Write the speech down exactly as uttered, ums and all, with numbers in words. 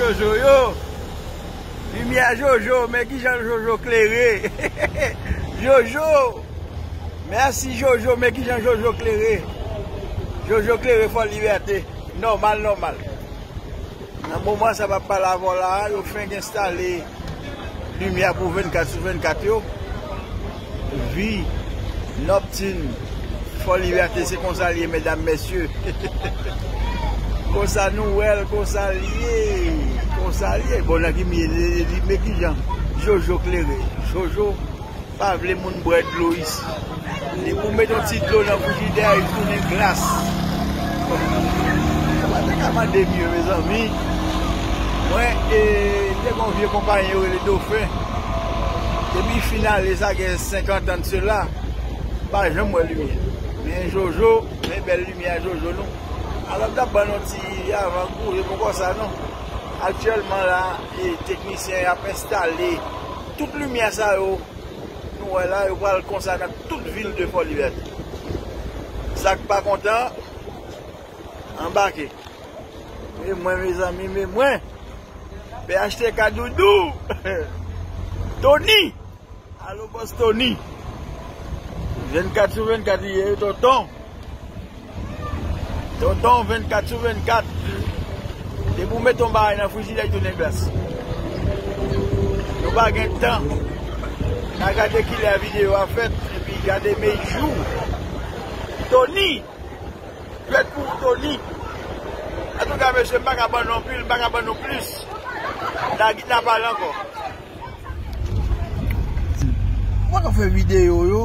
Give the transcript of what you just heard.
Jojo yo. Limyè Jojo, men kijan Jojo klere. Jojo. Mèsi Jojo, men kijan Jojo klere. Jojo klere Fò Libète. Nòmal, nòmal. Nan moman sa m ap pale avè w la a, yo fenk enstale limyè pou vennkat sou vennkat yo. Vi nòktin Fò Libète, se konsa l ye, medam, mesye. Konsa nou wè l, konsa l ye. Konsa l ye. Bon, nan ki mi-, li, li, men kijan Jojo klere. Jojo pa vle moun bwè dlo isi. Depi w met yon ti dlo nan frijidè, li tounen glas. Sa pa te ka mande mye, mezanmi. Mwen, e, te gen yon vye konpayi yo rele Dofen. Depi fin ale, sa gen senkant an de sela, m pa janm wè limyè. Men Jojo, men bèl limyè Jojo nou. Alò, m t ap ban nou ti avan gou, se poko sa non. Aktyèlman la, e, teknisyen y ap enstale tout limyè sa yo. Nou wè la, yo pral konsa nan tout vil de Fò Libète. Sa k pa kontan, anbake. Men mwen, mezanmi, men mwen. P H T K Doudou. Tony. Alo, bòs Tony. Vennkat sou vennkat, li ye, tonton. Tonton, vennkat sou vennkat. Depi w met yon bagay nan frijidè, li tounen glas. Nou pa gen tan. N a gade kilè videyo a fèt, epi gade men jou. Tony! Pèt pou ou, Tony! Antouka, mesye, m pa ka ban nou anpil, m pa ka ban nou plis. N a, n a pale ankò. Ou pa ka fè videyo yo,